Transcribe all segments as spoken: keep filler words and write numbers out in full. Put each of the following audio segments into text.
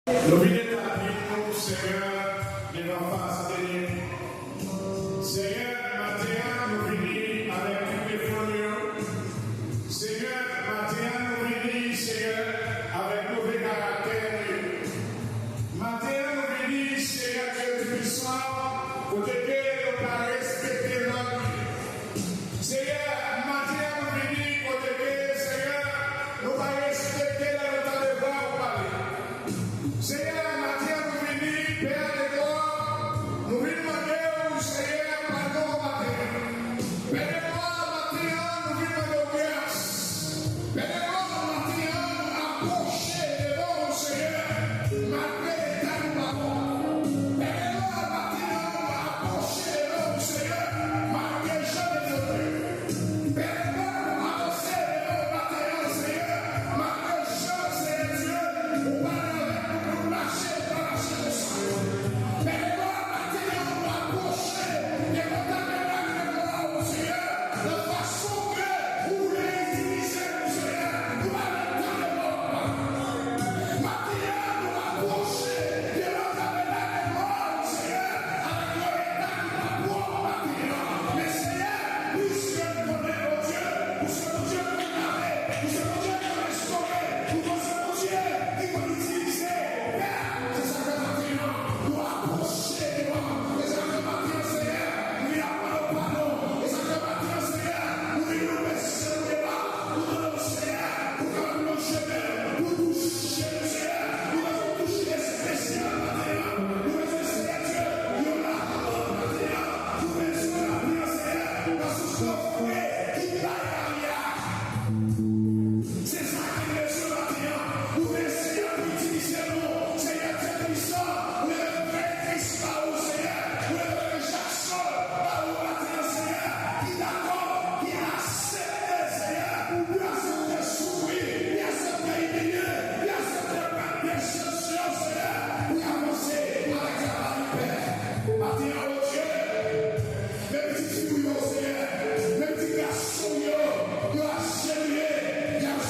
Nou vin etabli nou, Senyè, devan fas Senyè. Senyè, maten an, nou vini avèk tout defo nou yo. Senyè, maten an, nou vini, Senyè, avèk move karaktè nou yo. Maten an, nou vini, Senyè Dye Toupisan, kote ke nou pa respekte lang li. Senyè, maten an, nou vini kote ke, Senyè, nou pa respekte lè nou tande vwa ou pale. Senyè, maten an, nou vini, Pè a leglwa, nou vin mande w, Senyè, padon maten an. Pè leglwa, maten an, nou vin mande w gras. Pè leglwa, maten an, nou apwoche devan w, Senyè, malgre eta nou pa bon. Pè leglwa, maten an, nou apwoche devan w, Senyè, malgre jan nou ye. Pè leglwa, nou avanse devan w maten an, Senyè, malgre jan, Senyè Dye, ou pale avèk nou pou nou mache, nou pa mache konsa. Pè leglwa, maten an, nou apwoche devan tabènak leglwa w, Senyè, nan fason ke ou vle itilize nou, Senyè, pou ale tande vwa w. Maten an, nou apwoche devan tabènak leglwa w, Senyè, avèk yon eta ki pa pwòp maten an. Men, Senyè, piske n konnen, Bondye, ou se Bondye ki konn lave, ou se Bondye ki konn restore, ou se Bondye ki konn itilize. Pè, se sa k fè maten an, nou apwoche devan w. Se sa k fè maten an, Senyè, nou vin ap mande w padon. Se sa k fè maten an, Senyè, nou vin louvri je nou devan w, nou mande w, Senyè, pou w kapab lonje men w, pou w touche nou, Senyè. Nou bezwen yon touch espesyal maten an. Nou bezwen, Senyè Dye, yon lavan maten an. Nou bezwen lavan, Senyè, paske se yon fre ki bay lari a. Se sa ki nou bezwen maten an. Nou vle Senyè pou itilize nou. Senyè Dye Toupisan, nou leve Frè Kris ba ou, Senyè. Nou leve Jakson ba ou maten an, Senyè. Ki dakò, ki aksepte, Senyè, pou aksepte soufri, li aksepte imilye, li aksepte pèd peche yo, Senyè, pou y avanse avèk travay, Pè. Maten an, Bondye, men pitit fi w yo, Senyè, men pitit gason w yo, yo ajenouye, y ap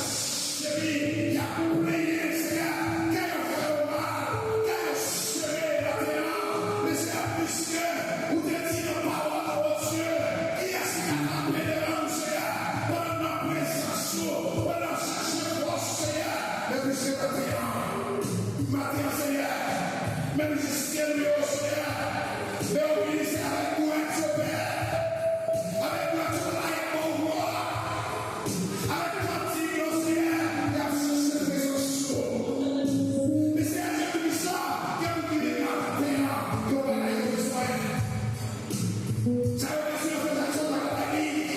jemi, y ap plenyen, Senyè, kè yo fè yo mal, kè yo sere maten an, men Senyè, piske ou te di nan pawòl ou, Bondye, kiyès ki ka kanpe devan nou, Senyè, pandan n nan prezans ou, pandan n ap chache fòs, Senyè, men piske maten an, maten an, Senyè, menm jis sye nou yo, Senyè, men yo vini se avèk dwèt yo, Pè, avèk dwèt yo, avèk bon vwa, avèk kantik yo, Senyè, y ap chache prezans ou. Men Senyè Dye Toupisan, gen moun ki vini la maten an, gen yon bagay yo bezwen. Sa yo bezwen fè, Jakson pa ka bay li.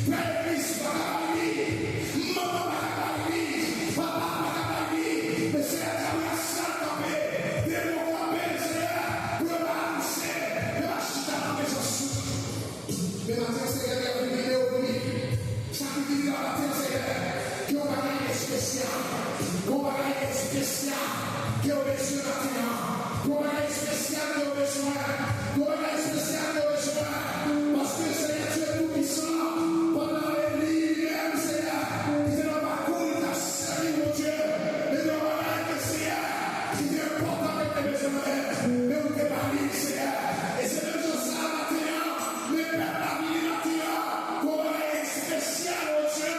Frè Kris pa ka bay li. Manman pa ka bay li. Papa pa ka bay li. Men Senyè, Djab la sa kanpe. Demon kanpe, Senyè, pou yo pa avanse. Yo pa chita nan prezans ou. Men maten, Senyè, y ap vini, men yo vini. Sa ki vini la maten, Senyè, gen yon bagay espesyal. Gen yon bagay espesyal ke yo bezwen maten an. Gen yon bagay espesyal ke yo bezwen. Gen yon bagay espesyal ke yo bezwen. Paske Senyè Dye Toupisan, pandan Eli li menm, Senyè, li te nan pakou, li t ap sèvi Bondye. Men gen yon bagay ke, Senyè, ki te enpòtan ke te bezwen fè. Men ou te ba li, Senyè. E se menm jan sa a maten an, men pèp la vini maten an, gen yon bagay espesyal, Bondye,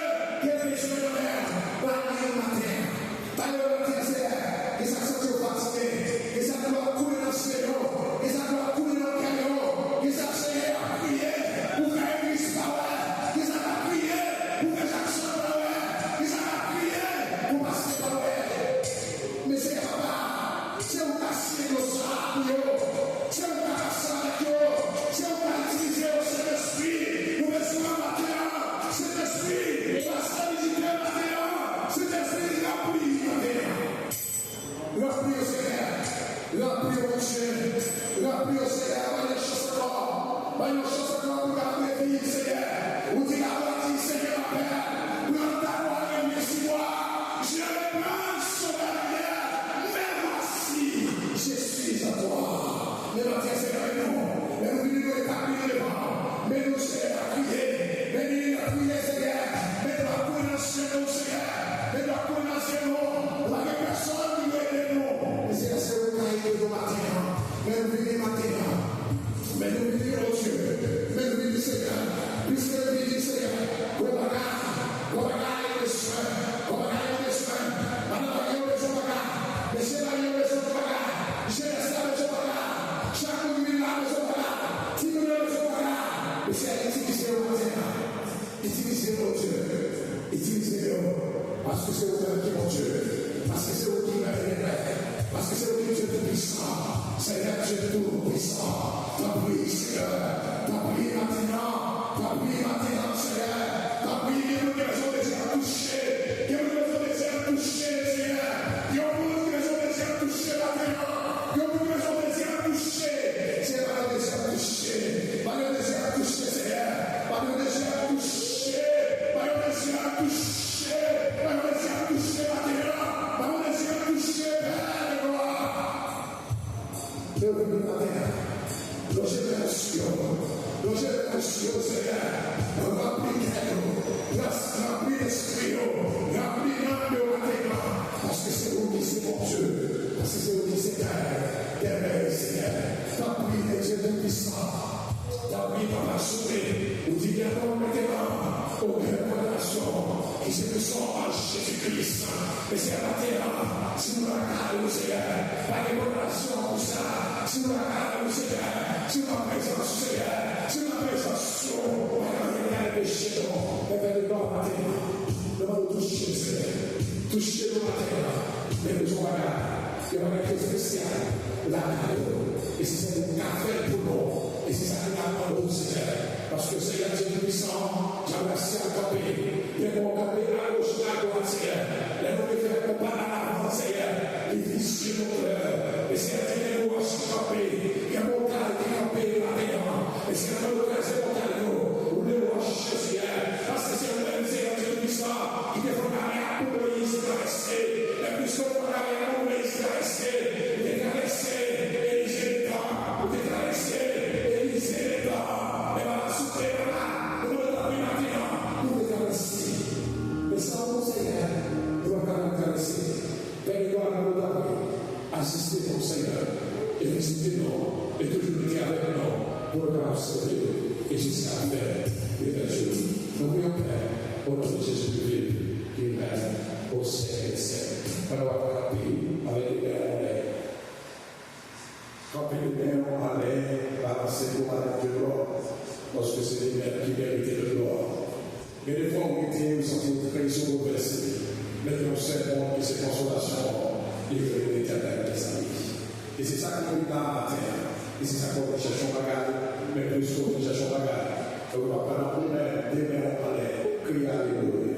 ke l bezwen nan men w. Ba li yo maten an. Ba yo maten an, Senyè. Gen sa k santi yo fatige. Gen sa dlo ap koule nan je yo. Gen sa dlo ap koule nan kè yo. Gen sa, Senyè, ap kriye pou fè Elis pa wè. Gen sa k ap kriye pou fè Jakson pa wè. Gen sa k ap kriye pou pastè pa wè. Men Senyè Papa, se ou k ap siye dlo sa a pou yo. Se ou k ap pase avèk yo. Se ou k ap itilize yo, Sentespri. Nou bezwen w maten an. Sentespri, pase vizite maten an. Sentespri, ranpli maten an. Ranpli yo, Senyè. Ranpli yo, Bondye. Ranpli yo, Senyè. Ba yo chans ankò. Ba yo chans ankò pou yo ka reviv, Senyè. Ou di, Dawid di, Senyè, papa, plant ta bois, reviens sur moi. Je reprends son caractère. Mais voici, je suis à toi. Men maten, Senyè, men nou, men nou vini, nou etabli nou devan w. Men nou, Senyè, n ap kriye. Men nou, n ap kriye, Senyè. Men nou ap kouri nan je nou, Senyè. Men nou ap kouri nan je nou. Pa gen pèsonn ki dwe ede nou. Ke w vini maten an. Lonje men w sou yo. Lonje men w sou yo, Senyè. Ranpli kè yo. Plas, ranpli lespri yo. Ranpli nanm yo maten an. Paske se ou ki se Bondye. Paske se ou ki se Pè dè pè, Senyè. Tanpri, Bondye Toupisan. Tanpri, Papa Souple, ou di gen yon pwogram okenn kondasyon ki se pou sa an Jezi Kris. Mesye, maten an, si nou lakay ou, Seyè, pa gen kondasyon pou sa. Si nou lakay ou, Seyè, si nou nan prezans ou, Seyè, si nou nan prezans ou, ou pa ka retire peche nou. Mwen fè de nou maten an. Nou mande w touche, Seyè. Touche nou maten an. Men nou se yon bagay. Gen bagay ki espesyal lakay ou. E se sèl ou k ka fè l pou nou. E se sa nou ap mande w, Senyè. Paske Senyè Dye Toupisan, dyab la kanpe. Dèmon kanpe agoch, adwat, Senyè. Lè nou te fè konpa an avan, Senyè, li vizye nou klè. E Senyè Dye, gen wòch ki kanpe. Gen montay ki kanpe maten an. E Senyè, nou kraze montay yo. Ou leve wòch yo, Senyè. Paske se ou menm, Senyè Dye Toupisan, ki te fè yon alèt pou Moyiz travèse. Epi sou yon bagay pou Moyiz travèse, ou te travèse Elize detan, ou te travèse Elize detan. Men Papa Souple pa la, nou mande w tanpri maten an, pou w te travèse. Men san ou, Senyè, nou pa ka travèse. Fè nou glwa pou nou tanpri. Asiste nou, Senyè, e vizite nou, e toujou rete avèk nou, pou nou kapab sèvi w, e jiska fè etènite. Nou priyè, Pè, o non de Jezi ki viv, ki règne au siècle des siècles. Ann nou kanpe avèk de men anlè. Kanpe de men anlè, balanse pou Madanm Delò, paske se li menm ki merite tout glwa. Gen de fwa ou rete, ou santi ou trè, ou boulvèse. Men gen yon sèl moun ki se konsolasyon an, li rele Letènèl dèzame. E se sa k nou vin la maten an. E se sa k fè w vin chèche yon bagay, men plis ke w vin chèche yon bagay, e w ap pran nan ou menm, de men w anlè, kriye alelouya.